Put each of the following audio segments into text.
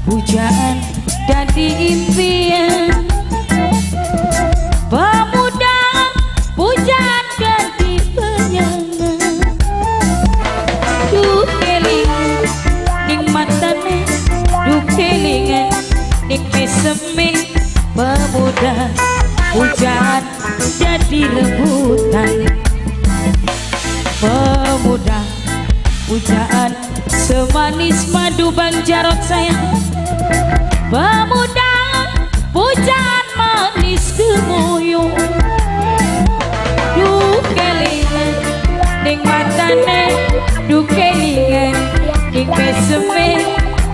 pujaan dadi impian. Pemuda pujaan ganti bayangan. Duh kelingan ning matane, duh kelingan ning meseme. Pemuda pujaan jadi rebutan. Pemuda pujaan semanis madu. Bang Jarot sayang. Pemuda pujaan manis gemuyu. Duh kelingan ning matane, duh kelingan ning meseme.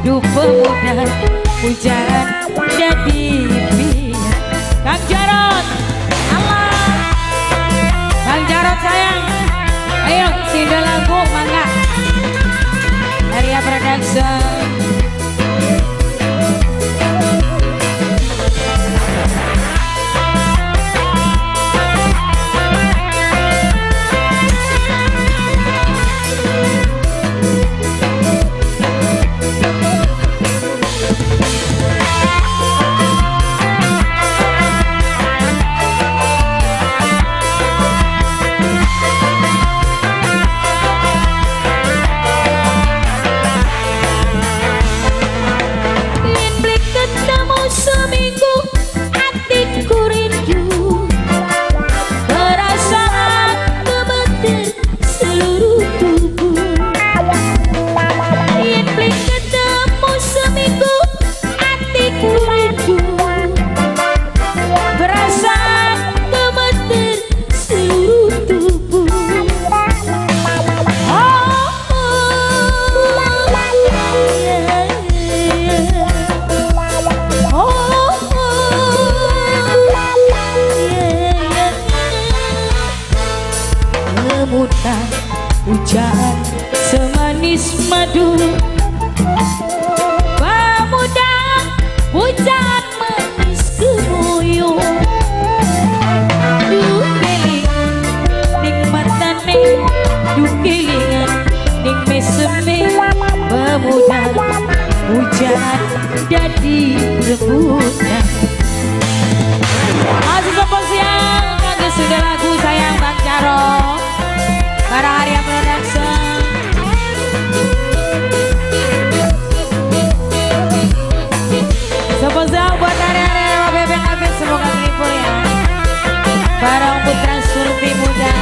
Duh pemuda pujaan jadi impian. Kang Jarot, Allah, Kang Jarot sayang. Ayo single lagu mangga Arya Production. Seminggu hatiku rindu, perasaan gemeter seluruh tubuh. Yen beli ketemu seminggu hatiku rindu, perasaan gemeter seluruh tubuh. Oh, oh, yeah, yeah. Oh, oh, yeah, yeah. Pemuda hujan semanis madu. Pemuda hujan manis gemuyu. Duh kelingan ning matane, duh kelingan ning meseme. Pemuda hujan jadi rebutan. Masih sopo siang kanggo sudah lagu sayang Bang Jarot para Arya Production. Sopo siang buat area-area BBKB semoga terhibur ya. Barang Putra Surti Muda.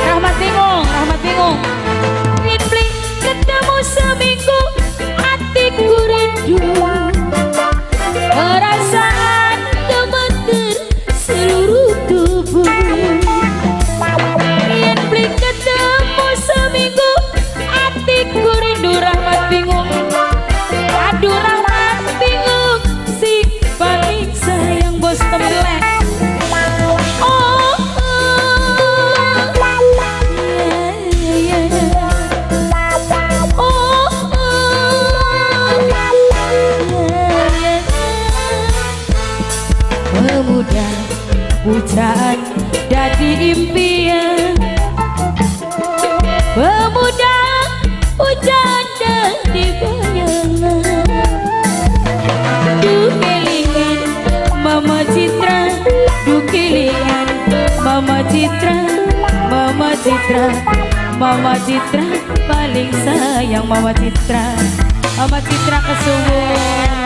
Rahmat bingung, Rahmat bingung. Rinbli ketemu seminggu hatiku rindu, perasaan gemeter seluruh tubuh. Rinbli ketemu seminggu hatiku rindu. Rahmat bingung, aduh Rahmat bingung, si paling sayang bos tembelek. Oh, oh, yeah, yeah. Oh, oh, yeah, yeah. Pemuda hujan dadi impian. Pemuda hujan dadi bayangan. Duh kelingan Mama Citra, duh kelingan Mama Citra, Mama Citra, Mama Citra paling sayang Mama Citra. Mama Citra kesuwun.